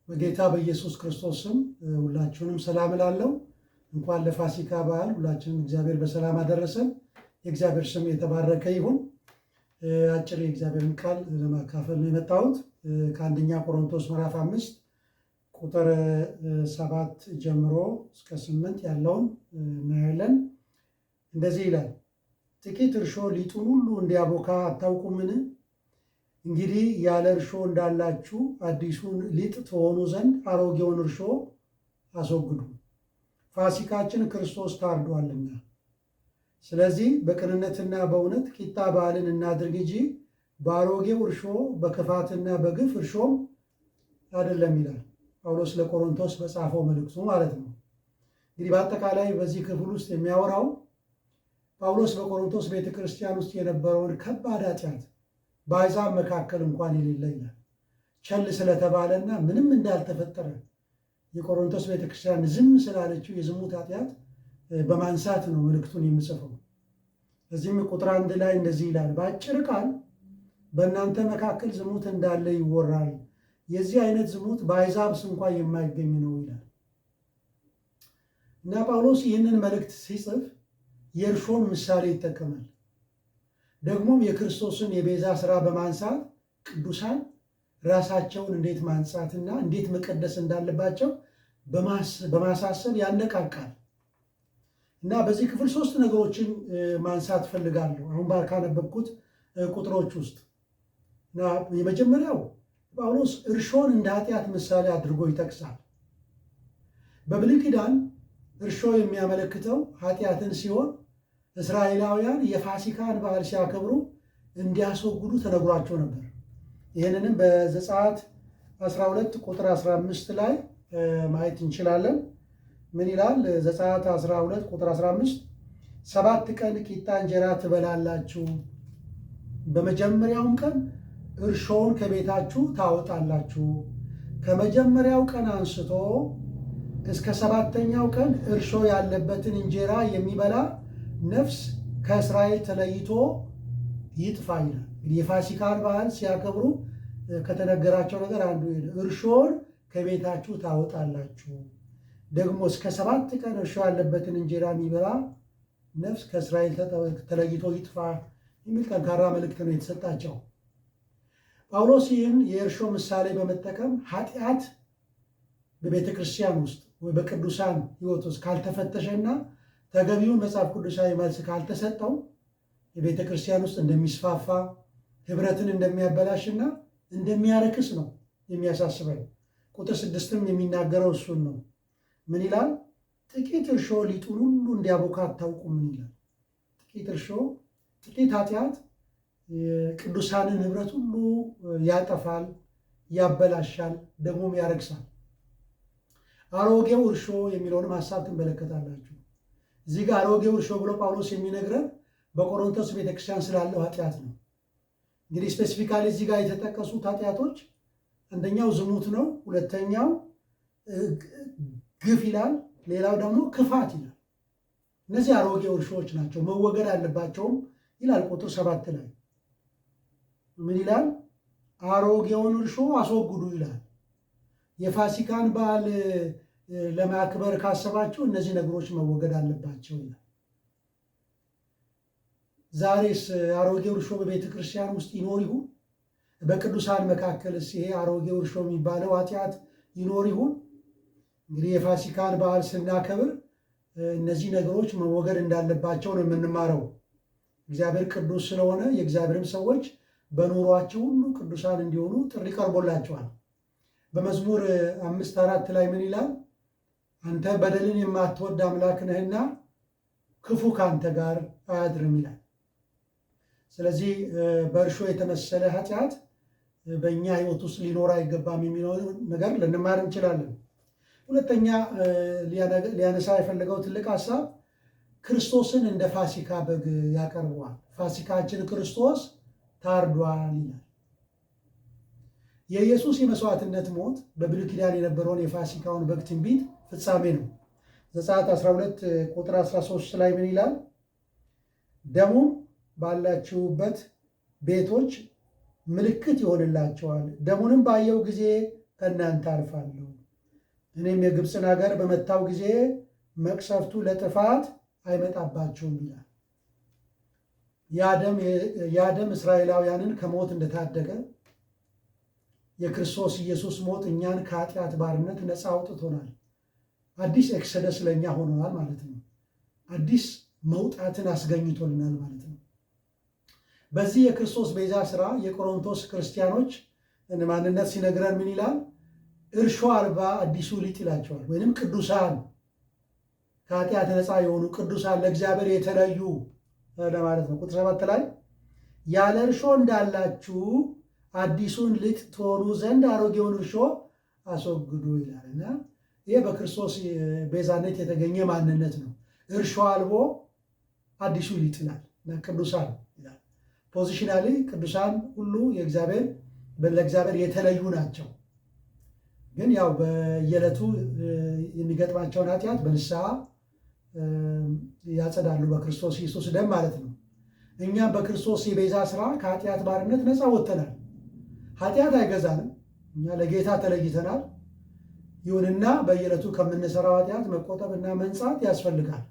በጌታ በኢየሱስ ክርስቶስ ስም ሁላችሁንም ሰላም እላለሁ። እንኳን ለፋሲካ በዓል ሁላችንም እግዚአብሔር በሰላም አደረሰን። የእግዚአብሔር ስም የተባረከ ይሁን። አጭር የእግዚአብሔርን ቃል ለማካፈል ነው የመጣሁት። ከአንደኛ ቆሮንቶስ ምዕራፍ 5 ቁጥር 7 ጀምሮ እስከ 8 ያለውን እናያለን። እንደዚህ ይላል፣ ጥቂት እርሾ ሊጡን ሁሉ እንዲያቦካ አታውቁምን? እንግዲህ ያለ እርሾ እንዳላችሁ አዲሱን ሊጥ ትሆኑ ዘንድ አሮጌውን እርሾ አስወግዱ። ፋሲካችን ክርስቶስ ታርዷልና። ስለዚህ በቅንነትና በእውነት ቂጣ በዓልን እናድርግ እንጂ በአሮጌው እርሾ በክፋትና በግፍ እርሾም አይደለም ይላል ጳውሎስ ለቆሮንቶስ በጻፈው መልእክቱ ማለት ነው። እንግዲህ በአጠቃላይ በዚህ ክፍል ውስጥ የሚያወራው ጳውሎስ በቆሮንቶስ ቤተክርስቲያን ውስጥ የነበረውን ከባድ ኃጢአት በአሕዛብ መካከል እንኳን የሌለ ይላል ቸል ስለተባለና ምንም እንዳልተፈጠረ የቆሮንቶስ ቤተክርስቲያን ዝም ስላለችው የዝሙት ኃጢአት በማንሳት ነው መልእክቱን የሚጽፈው። እዚህም ቁጥር 1 ላይ እንደዚህ ይላል፣ በአጭር ቃል በእናንተ መካከል ዝሙት እንዳለ ይወራል፣ የዚህ አይነት ዝሙት በአሕዛብ እንኳ የማይገኝ ነው ይላል። እና ጳውሎስ ይህንን መልእክት ሲጽፍ የእርሾን ምሳሌ ይጠቀማል። ደግሞም የክርስቶስን የቤዛ ስራ በማንሳት ቅዱሳን ራሳቸውን እንዴት ማንጻትና እንዴት መቀደስ እንዳለባቸው በማሳሰብ ያነቃቃል። እና በዚህ ክፍል ሶስት ነገሮችን ማንሳት እፈልጋለሁ አሁን ካነበብኩት ቁጥሮች ውስጥ። እና የመጀመሪያው ጳውሎስ እርሾን እንደ ኃጢአት ምሳሌ አድርጎ ይጠቅሳል። በብሉይ ኪዳን እርሾ የሚያመለክተው ኃጢአትን ሲሆን እስራኤላውያን የፋሲካን በዓል ሲያከብሩ እንዲያስወግዱ ተነግሯቸው ነበር። ይህንንም በዘጸአት 12 ቁጥር 15 ላይ ማየት እንችላለን። ምን ይላል? ዘጸአት 12 ቁጥር 15 7 ቀን ቂጣ እንጀራ ትበላላችሁ፣ በመጀመሪያውም ቀን እርሾውን ከቤታችሁ ታወጣላችሁ። ከመጀመሪያው ቀን አንስቶ እስከ 7ኛው ቀን እርሾ ያለበትን እንጀራ የሚበላ ነፍስ ከእስራኤል ተለይቶ ይጥፋ ይላል። እንግዲህ የፋሲካን በዓል ሲያከብሩ ከተነገራቸው ነገር አንዱ እርሾን ከቤታችሁ ታወጣላችሁ፣ ደግሞ እስከ 7 ቀን እርሾ ያለበትን እንጀራ የሚበላ ነፍስ ከእስራኤል ተለይቶ ይጥፋ የሚል ጠንካራ መልእክት ነው የተሰጣቸው። ጳውሎስ ይህን የእርሾ ምሳሌ በመጠቀም ኃጢአት በቤተክርስቲያን ውስጥ ወይ በቅዱሳን ሕይወት ውስጥ ካልተፈተሸና ተገቢውን መጽሐፍ ቅዱሳዊ መልስ ካልተሰጠው የቤተክርስቲያን ውስጥ እንደሚስፋፋ፣ ህብረትን እንደሚያበላሽና እንደሚያረክስ ነው የሚያሳስበን። ቁጥር 6ም የሚናገረው እሱን ነው። ምን ይላል? ጥቂት እርሾ ሊጡን ሁሉ እንዲያቦካ አታውቁምን ይላል። ጥቂት እርሾ፣ ጥቂት ኃጢአት የቅዱሳንን ህብረት ሁሉ ያጠፋል፣ ያበላሻል፣ ደግሞም ያረክሳል። አሮጌው እርሾ የሚለውንም ሐሳብ ትመለከታላችሁ። እዚህ ጋር አሮጌው እርሾ ብሎ ጳውሎስ የሚነግረን በቆሮንቶስ ቤተክርስቲያን ስላለው ኃጢአት ነው። እንግዲህ specifically እዚህ ጋር የተጠቀሱት ኃጢአቶች አንደኛው ዝሙት ነው፣ ሁለተኛው ግፍ ይላል፣ ሌላው ደግሞ ክፋት ይላል። እነዚህ አሮጌው እርሾዎች ናቸው፣ መወገድ አለባቸውም ይላል። ቁጥር 7 ላይ ምን ይላል? አሮጌውን እርሾ አስወግዱ ይላል። የፋሲካን በዓል ለማክበር ካሰባችሁ እነዚህ ነገሮች መወገድ አለባቸው ይላል። ዛሬስ አሮጌው እርሾ በቤተክርስቲያን ውስጥ ይኖር ይሆን? በቅዱሳን መካከልስ ይሄ አሮጌው እርሾ የሚባለው ኃጢአት ይኖር ይሆን? እንግዲህ የፋሲካን በዓል ስናከብር እነዚህ ነገሮች መወገድ እንዳለባቸው ነው የምንማረው። እግዚአብሔር ቅዱስ ስለሆነ የእግዚአብሔርም ሰዎች በኑሯቸው ሁሉ ቅዱሳን እንዲሆኑ ጥሪ ቀርቦላቸዋል። በመዝሙር 5:4 ላይ ምን ይላል? አንተ በደልን የማትወድ አምላክ ነህና ክፉ ካንተ ጋር አያድርም ይላል። ስለዚህ በእርሾ የተመሰለ ኃጢአት በእኛ ሕይወት ውስጥ ሊኖር አይገባም የሚለው ነገር ልንማር እንችላለን። ሁለተኛ ሊያነሳ የፈለገው ትልቅ ሐሳብ ክርስቶስን እንደ ፋሲካ በግ ያቀርበዋል። ፋሲካችን ክርስቶስ ታርዷል ይላል። የኢየሱስ የመስዋዕትነት ሞት በብሉይ ኪዳን የነበረውን የፋሲካውን በግ ትንቢት ፍጻሜ ነው። ዘጸአት 12 ቁጥር 13 ላይ ምን ይላል? ደሙም ባላችሁበት ቤቶች ምልክት ይሆንላቸዋል፣ ደሙንም ባየው ጊዜ ከእናንተ አልፋለሁ፣ እኔም የግብፅን ሀገር በመታው ጊዜ መቅሰፍቱ ለጥፋት አይመጣባቸውም ይላል። ያ ደም እስራኤላውያንን ከሞት እንደታደገ የክርስቶስ ኢየሱስ ሞት እኛን ከኃጢአት ባርነት ነፃ አውጥቶናል። አዲስ exodus ለእኛ ሆኖናል ማለት ነው። አዲስ መውጣትን አስገኝቶልናል ማለት ነው። በዚህ የክርስቶስ ቤዛ ስራ የቆሮንቶስ ክርስቲያኖች ማንነት ሲነግረን ምን ይላል? እርሾ አልባ አዲሱ ሊጥ ይላቸዋል። ወይንም ቅዱሳን፣ ከኃጢአት ነፃ የሆኑ ቅዱሳን፣ ለእግዚአብሔር የተለዩ ለማለት ነው። ቁጥር 7 ላይ ያለ እርሾ እንዳላችሁ አዲሱን ሊጥ ትሆኑ ዘንድ አሮጌውን እርሾ አስወግዱ ይላል። እና ይህ በክርስቶስ ቤዛነት የተገኘ ማንነት ነው። እርሾ አልቦ አዲሱ ሊጥ ይላል እና ቅዱሳን ይላል። Positionally ቅዱሳን ሁሉ ለእግዚአብሔር የተለዩ ናቸው። ግን ያው በየዕለቱ የሚገጥማቸውን ኃጢአት በንስሐ ያጸዳሉ፣ በክርስቶስ ኢየሱስ ደም ማለት ነው። እኛም በክርስቶስ የቤዛ ስራ ከኃጢአት ባርነት ነፃ ወጥተናል። ኃጢአት አይገዛንም። እኛ ለጌታ ተለይተናል። ይሁንና በየዕለቱ ከምንሰራው ኃጢአት መቆጠብና መንጻት ያስፈልጋል።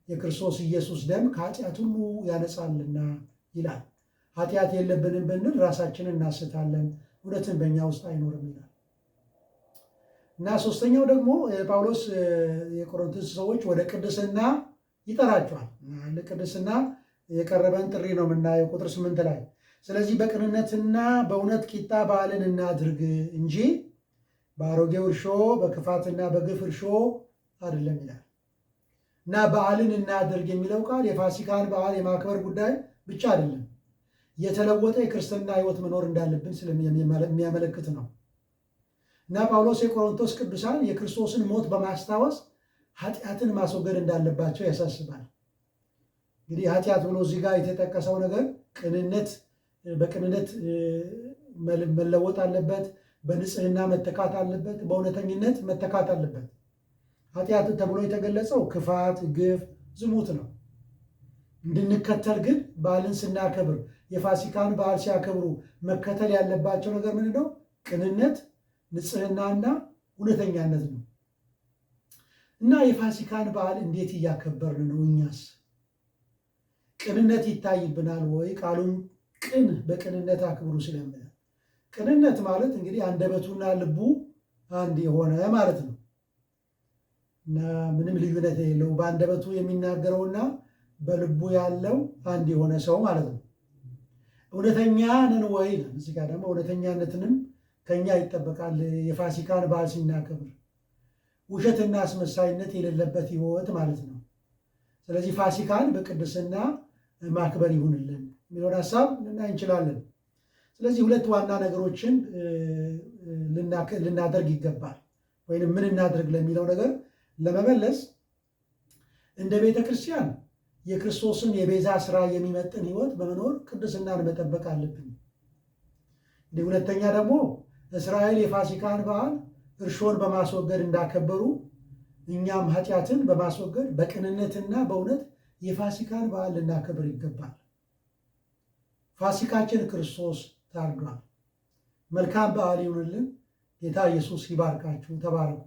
የክርስቶስ ኢየሱስ ደም ከኃጢአት ሁሉ ያነጻልና ይላል። ኃጢአት የለብንም ብንል ራሳችንን እናስታለን፣ እውነትን በእኛ ውስጥ አይኖርም ይላል። እና ሶስተኛው ደግሞ ጳውሎስ የቆሮንቶስ ሰዎች ወደ ቅድስና ይጠራቸዋል። ለቅድስና የቀረበን ጥሪ ነው የምናየው ቁጥር 8 ላይ። ስለዚህ በቅንነትና በእውነት ቂጣ በዓልን እናድርግ እንጂ በአሮጌው እርሾ፣ በክፋትና በግፍ እርሾ አይደለም ይላል። እና በዓልን እናድርግ የሚለው ቃል የፋሲካን በዓል የማክበር ጉዳይ ብቻ አይደለም፣ የተለወጠ የክርስትና ሕይወት መኖር እንዳለብን ስለሚያመለክት ነው። እና ጳውሎስ የቆሮንቶስ ቅዱሳን የክርስቶስን ሞት በማስታወስ ኃጢአትን ማስወገድ እንዳለባቸው ያሳስባል። እንግዲህ ኃጢአት ብሎ እዚህ ጋር የተጠቀሰው ነገር ቅንነት፣ በቅንነት መለወጥ አለበት፣ በንጽህና መተካት አለበት፣ በእውነተኝነት መተካት አለበት። ኃጢአት ተብሎ የተገለጸው ክፋት፣ ግፍ፣ ዝሙት ነው። እንድንከተል ግን በዓልን ስናከብር፣ የፋሲካን በዓል ሲያከብሩ መከተል ያለባቸው ነገር ምንድን ነው? ቅንነት፣ ንጽህናና እውነተኛነት ነው። እና የፋሲካን በዓል እንዴት እያከበርን ነው? እኛስ ቅንነት ይታይብናል ወይ? ቃሉን ቅን በቅንነት አክብሩ ስለሚል፣ ቅንነት ማለት እንግዲህ አንደበቱና ልቡ አንድ የሆነ ማለት ነው። እና ምንም ልዩነት የሌለው፣ በአንደበቱ የሚናገረውና በልቡ ያለው አንድ የሆነ ሰው ማለት ነው። እውነተኛ ነን ወይ? እዚህ ጋር ደግሞ እውነተኛነትንም ከኛ ይጠበቃል። የፋሲካን በዓል ስናከብር ውሸትና አስመሳይነት የሌለበት ሕይወት ማለት ነው። ስለዚህ ፋሲካን በቅድስና ማክበር ይሁንልን የሚለውን ሀሳብ ልናይ እንችላለን። ስለዚህ ሁለት ዋና ነገሮችን ልናደርግ ይገባል። ወይም ምን እናድርግ ለሚለው ነገር ለመመለስ፣ እንደ ቤተ ክርስቲያን የክርስቶስን የቤዛ ስራ የሚመጥን ሕይወት በመኖር ቅድስናን መጠበቅ አለብን። ሁለተኛ ደግሞ እስራኤል የፋሲካን በዓል እርሾን በማስወገድ እንዳከበሩ እኛም ኃጢአትን በማስወገድ በቅንነትና በእውነት የፋሲካን በዓል ልናከብር ይገባል። ፋሲካችን ክርስቶስ ታርዷል። መልካም በዓል ይሁንልን። ጌታ ኢየሱስ ይባርካችሁ። ተባረኩ።